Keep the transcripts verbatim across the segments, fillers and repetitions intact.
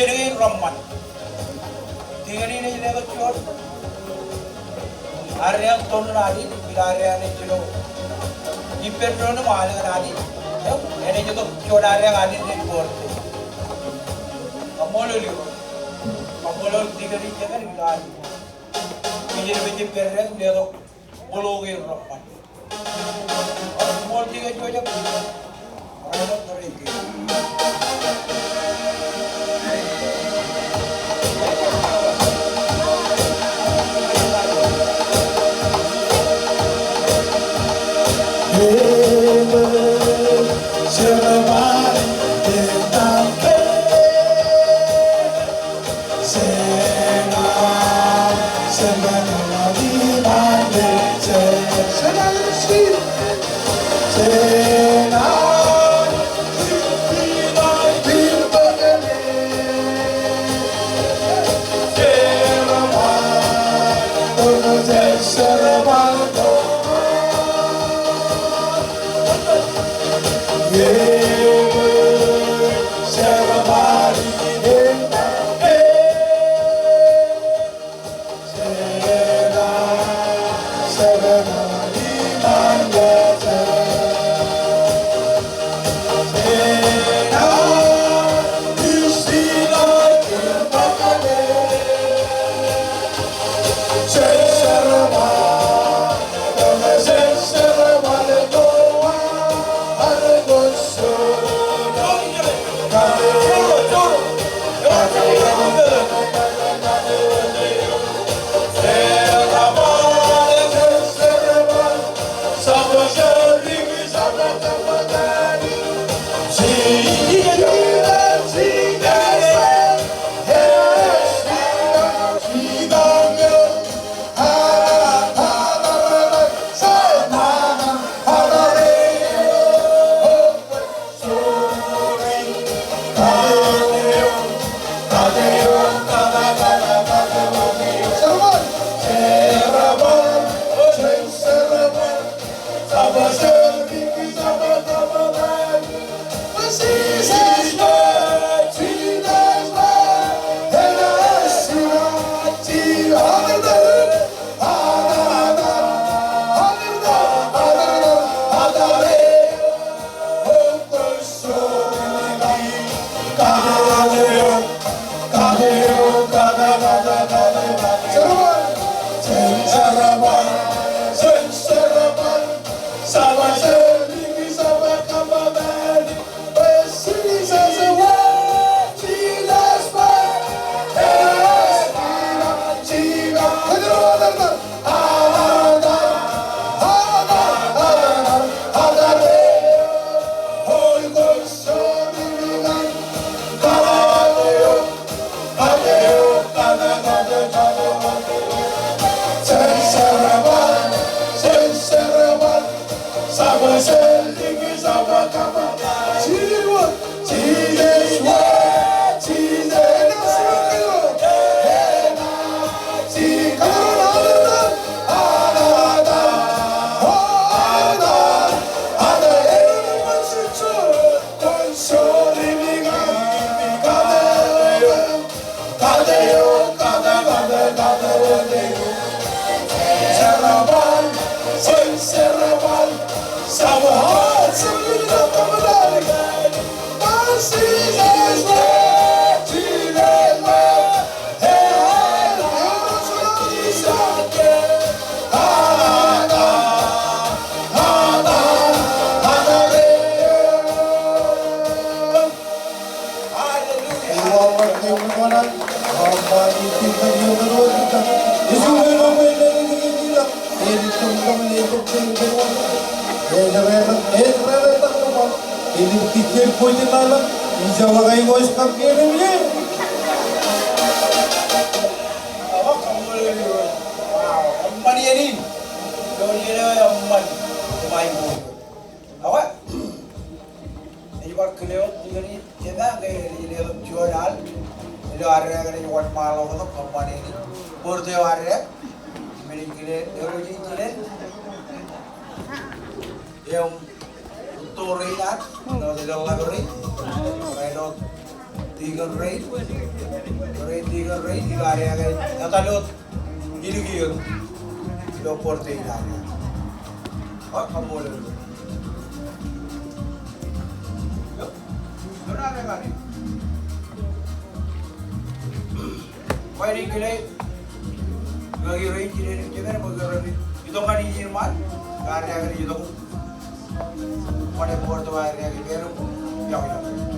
Ej reṃṃan. Tikōn in ej letok juon arreañ toṇ in ad in, ilo arreañ eo ej jino ippān doon im alen ad in. Im enaaj itok juon arreañ ad in rej bōrte. Kaṃṃoolol eok. Kaṃṃoolol tikōn in jekar ilo ad in. Ijin bwe ej pād ro im letok bōḷo kein reṃṃan. Eṃṃan iien in. Iien eo eṃṃan. Ekwe, ej bar kile wōt tikōn in jema ke ej letok juon al ilo arreañ eo ej wōnṃaanḷọk tok kōṃṃane in. Bōrte eo arreañ. Im ej kile eō ej kile im utto rein ad, āinwōt ilo ḷap rein, āinwōt Deacon Ray, Ray, Deacon Ray, ilo ad etal wōt ilikier ilo birthday in ad. Ak kaṃṃoolol. Bar ej kile, ilo eo ej kile, ej kile, bar kile, itok ñan ijin ṃaan, bar kile, itok. Ṃaan, bar kile, bar kile, bar kile.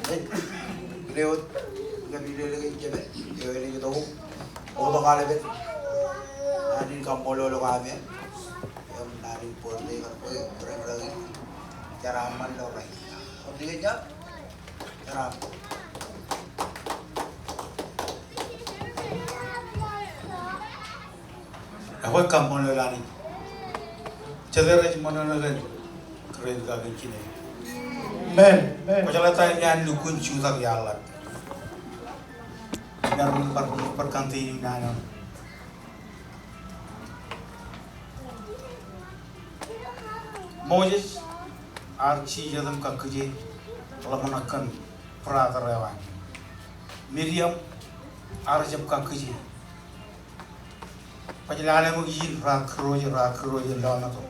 Ej, ilo wōt, kab ilo ḷọk ej jepel, eo ej tok, otok alepet. Naan in kaṃṃoolol ko amen. Im naan in birthday kar kwe, kōrā in rainin. Jeraaṃṃan ilo rainin. Otik ej jab? Jeraaṃṃan. Ekwe kaṃṃoolol Anij. Jete rej ṃōṇōṇō kōn kōrā in kake in jinen? Amen. Kwōjeḷā ta in iaan lukkuun jutak iaḷ ḷọk? Imaroñ bar, bar continue naan eo. Moses ear jijet im kakkije ḷōmṇak kōn brother eo an. Miriam ear jab kakkije. Baj lale ṃōk ijin raar kūrooj, raar kūrooj lọmeto.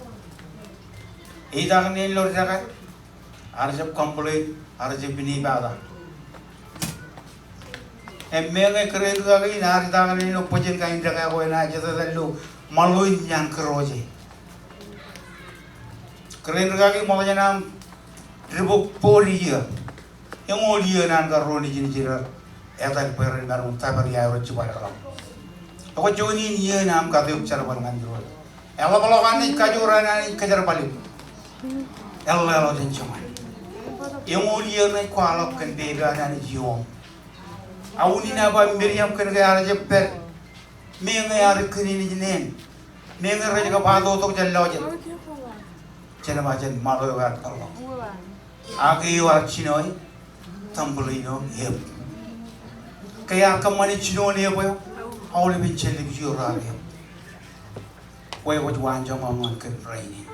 Eitaknen ilo dekā, ear jab complain, ear jab inepata. Im meñe kōrā in rūkaki in ear itaknen ilo bōjen kain dekā ko enaaj etetal ilo ṃaḷo in iaan kūrooj e. Kōrā in rūkaki ṃōkaj jān aṃ dibōk forty year. Eñoul iiō naan kar ro nejinnejin raar etal bwe ren maroñ in tōpar iaer jibadekḷọk. Ekwe juon in iiō in aṃ kate eok jerbal ñan Irooj. Eḷapḷọk an naaj kajoor an Anij kōjerbal eok. Eḷḷāḷọk jān joñan. Eñoul iiō naaj kwaḷọk kōn pepe an Anij ioṃ. A unin aō ba Miriam kōn ke ear jab pād. Meñe ear ikōṇaan ijin en. Meñe rej kab atotok jān lọjet. Jen ba jān ṃaḷo eo ear peḷḷọk. Ak eo ear jino e, tempel in eo eb. Ke ear kōṃṃane jinoin eb eo, aolepen jān lepij eo raar eb. Kwe kwōj waanjoñak ñan kōm rainin.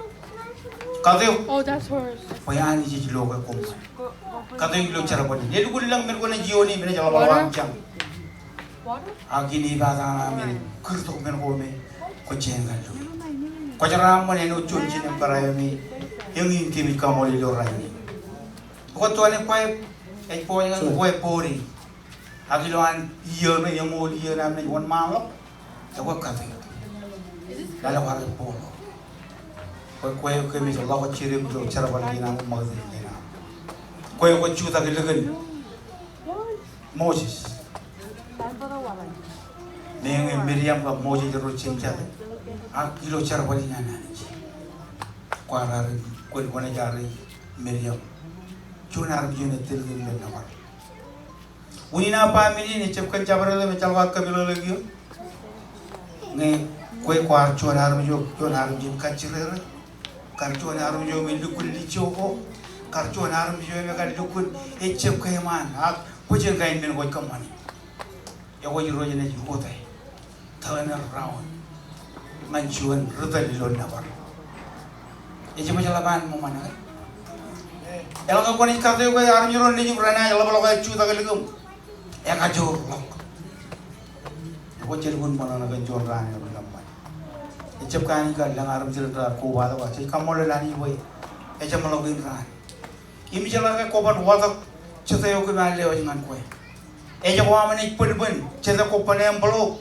Kate eok. Oh, that's hers. Bwe Anij ej lo ke koṃṃan. Go, go put it in the car. Kate eok ilo jerbal in. Elukkuun lōñ men ko naaj ioone, men ej ḷapḷọk aṃ jañ. Water? Ak inepata ṇe aṃ, ej kūrtok men ko me kwōj jañin kar lo. Kwōjeraaṃṃan āinwōt juon jinen barāinwōt me eñin kōmij kaṃool ilo rainin. Ekwe tuwānōk bwe ej bōk ñan kwe body. Ak ilo an iiō ṇe, eñoul iiō ṇe aṃ naaj wōnṃaanḷọk. Ekwe kate. Lale kwaar bōkḷọk. Kwe, kwe, kwe kōmij ḷọk jidik ilo jerbal kein aṃ, ṃakūtkūt kein aṃ. Kwe, kwe jutak likin Moses. Meñe Miriam kab Moses ro jemjate. Ak ilo jerbal in an Anij, kwaar ri, kwōn, kwōnaaj ri Miriam. juon armej eo ej tōl kōn ilo nōbar. Unin aō ba men in, ejjab kōn jabdewōt im ejjeḷọk aō kōmeḷeḷeik eō. Ñe kwe kwaar juon armej eo, juon armej in kajjirere, kar juon armej eo me lukkuun lijjoko, kar juon armej eo me kar lukkuun ejjab kōṃṃan, ak bwe jen kain men kwōj kōṃṃani. Ekwe Irooj enaaj ukōte. Tōl ṇe raon ñan juon ri tōl ilo nōbar. Ej jab jeḷā ba an ṃōṃan ke? Eḷaññe kwōnaaj kate ke armej ro nejūṃ renaaj ḷapḷọk aer jutak likūṃ, ekajoorḷọk. Ekwe jen lukkuun ṃōṇōṇō kōn juon raan eo ilo nōbar. Ejjab kanooj kar lōñ armej ro raar kobatok, ak jej kaṃṃoolol Anij bwe ejeṃḷọk in raan. Im jeḷā ke kwō ban watōk jete eo kōm ar lewōj ñan kwe. Ej ko aṃ naaj bōnbōn jete kwō bōne, envelope.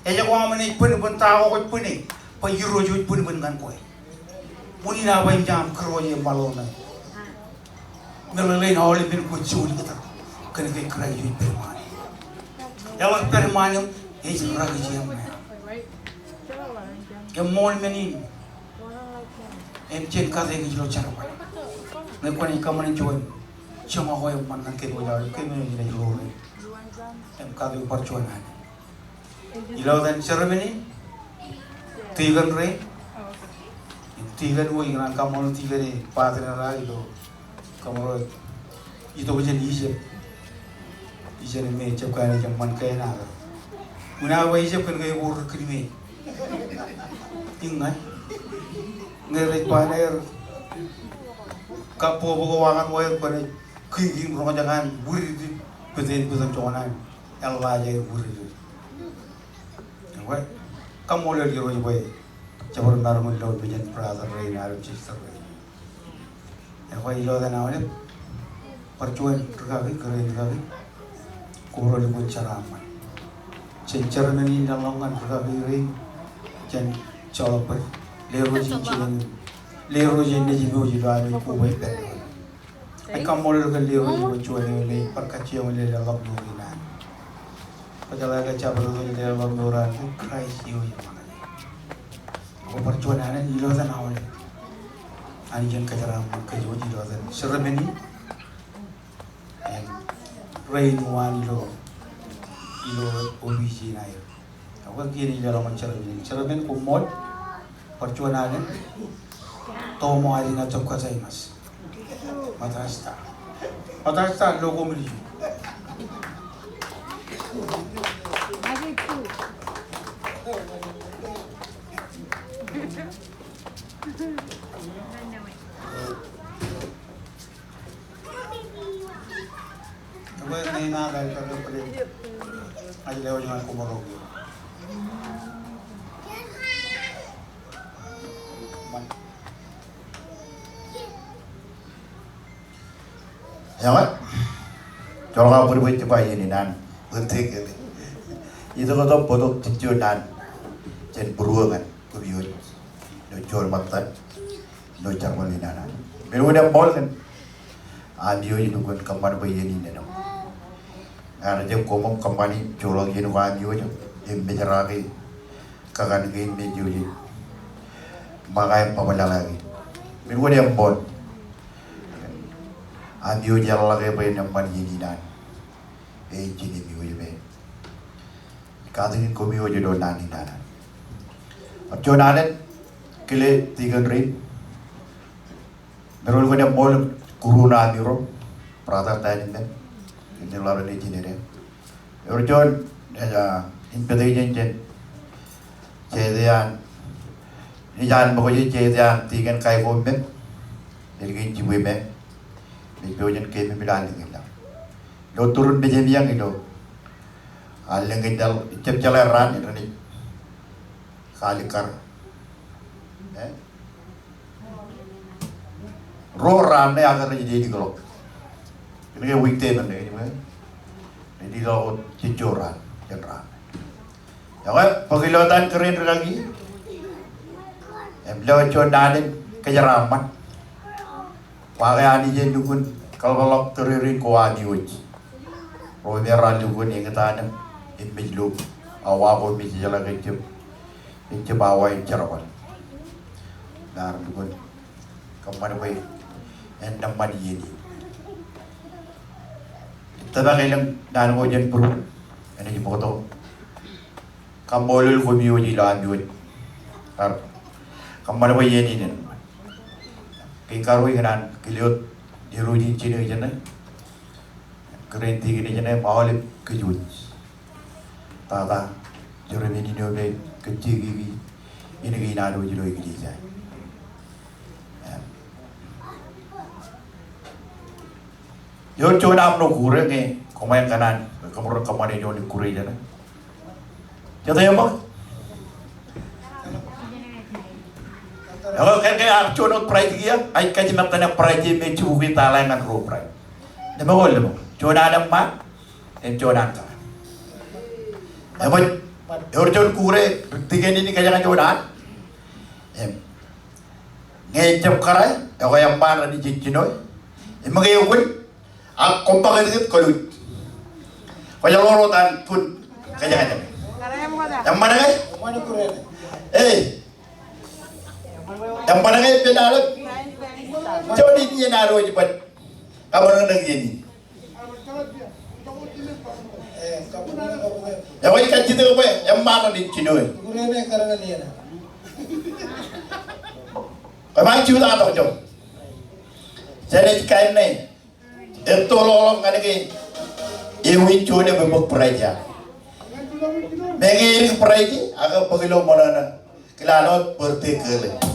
Ej ko aṃ naaj bōnbōn ta ko kwōj bōne, bwe Irooj eo ej bōnbōn ñan kwe. Unin aō ba im jaṃ kūr wōj e ṃaḷo ṇe. Meḷeḷein aolepān kwe joḷọk kōttar kōnke Kraist eo ej pād ṃaan. Eḷak pād ṃaan im ej rakijjien ṃaan. Eṃṃool men in. Im jen kate kōj ilo jerbal. Ñe kwōnaaj kōṃṃan juon joñak eo eṃṃan ñan kōm, ilo aolep kōm, im jen ej ḷoore im kate bar juon alen. Ilo etan chairman in, tikōn rein, im tikōn wōj, ikōṇaan kaṃṃoolol tikōn e, partner eo ilo kōṃro itok jān Ijipt. Ijipt me ejjab kanooj eṃṃan kein aō. Unin aō ba Ijipt kōn ke ewōr ri kidmate. Iññā. Ñe rej ba ṇe er, kab bōkbōk eo aō ñan wōj er, kwōnaaj kiiñ kiiñ roñjake an wūdikdik, pād āinwōt joñan an eḷḷā jān wūdikdik. Ekwe, kaṃṃoolol Irooj bwe jabdewōt maroñ in lo mejān brother rein, ak sister rein. Ekwe ilo etan aolep, bar juon rūkaki, kōrā in rūkaki, kwō bar lukkuun jeraaṃṃan. Jen chairman in eḷap ñan rūkaki rein, jen joḷọk bwe Irooj ej jino, Irooj ej nejūṃ ilo ami koba ippān. Ij kaṃṃoolol kōn Irooj bwe juon eo me ej bar kajjioñ leḷọk mour in an. Bwe jeḷā ke jabdewōt eo ej leḷọk mour an, Kraist eo ej ṃōṇōṇō. Ekwe bar juon alen ilo etan aolep. Anij en kōjeraaṃṃan kōj wōj ilo etan chairman in. Im rein uwaan ilo, ilo opiij in aer. Ekwe kien ej leḷọk ñan chairman in. Chairman, koṃṃool. Bar juon alen. Toṃo ajin a jab kōtaimas. Ṃōttan star. Ṃōttan star lo koṃ ilju. Ekwe, ñe ij kar kōttar, ij lewōj ñan koṃro. Ekwe, joḷọk aō bōd bwe ij ba iien in an, bōd tek. Itok tok bōktok jejjo naan jān būruō ñan kōm ilo juon ṃōttan ilo jerbal in an. Men in eṃṃool kōn ami wōj lukkuun kōṃṃan bwe iien in āinwōt. Ñe rej jab koṃṃan kōṃṃani joḷọk iien ko ami wōj im mejraki kakan kein me jej ṃōkaj im bōbḷaḷḷāḷọk. Men in eṃṃool. Ami wōj eḷḷọk bwe en eṃṃan iien in an. Ej jino ami wōj me katakin koṃ wōj ilo naan in an. Bar juon alen kile tikōn rein. Maroñ in eṃṃool kūr eo ami ro, brother Tani men, in ḷap eo ej jined. Ewōr juon, eh, invitation jān jete an, ij an ṃōkaj jete an tikōn Kaiko men, ej kōn jibwe me, me ej pojak in keememej ilo allōñ in laḷ. Ilo turin mejāmjeañ ilo allōñ in laḷ, ejjab jeḷā raan, ren ej kaalikkar. Eh? Ruo raan ṇe ak rej leḷọk. Kōnke weekday ṇe, rej leḷọk jejjo raan, jān raan. Ekwe, bōk ilo etan kōrā in rūkaki. Im lewōj juon alen kōjeraaṃṃan. Ba ke Anij en lukkuun kōḷapḷọk tōrerein ko ami wōj. Ro me raar lukkuun eñtaan im mej lo awa ko me jejeḷā ke ejjab, ejjab awa in jerbal. Raar lukkuun kōṃṃan bwe en eṃṃan iien in. Tōmak elōñ naan ko jān būruōm, enaaj bōktok kaṃṃoolol koṃ eo ej ilo ami wōj. Kar kōṃṃan bwe iien in en. Kein karuo ikōṇaan kile wōt Irooj in jino ijeṇe, kōrā in tikōn ijeṇe im aolep kōj wōj. Tata, jerbal in eo me kōjjikiki in kein ad wōj ilo eklejia. Im ewōr juon am ṇo kure ñe koṃ kōṇaan, kōmro kōṃṃane juon ikkure ijeṇe. Jete eṃōk? Ekwe, ke, ke ak juon wōt bright kiiō, ij kajjitōk ṇe bright e me jibukwi tala ñan ruo bright. Lemñoul, lemñoul. Juon an eṃṃaan, im juon an kōṇaan. Eṃōj, ewōr juon kure, tikōn in kōjañjañ juon an. Im ñe ejab kōrā, ekwe eṃṃaan renaaj jino. Im ke ekwōn, ak koṃ ṃakūtkūt kōluuj. Kwōj ḷoor wōt an tun kōjañjañ. Eṃṃan ke? Ee. Eṃṃan ke pen aḷap? Juon in iien ad wōj baj kaṃōṇōṇō iien in. Ekwe ij kajjitōk bwe eṃṃaan renaaj jino. Kwōmaroñ jutatok ijo. Jenaaj kain ṇe. Ettoḷọk ñan ke ewi juon eṃṃan bōk bright eo. Meñe edik bright, ak bōk ilo ṃōṇōṇō. Kilaan wōt birthday girl.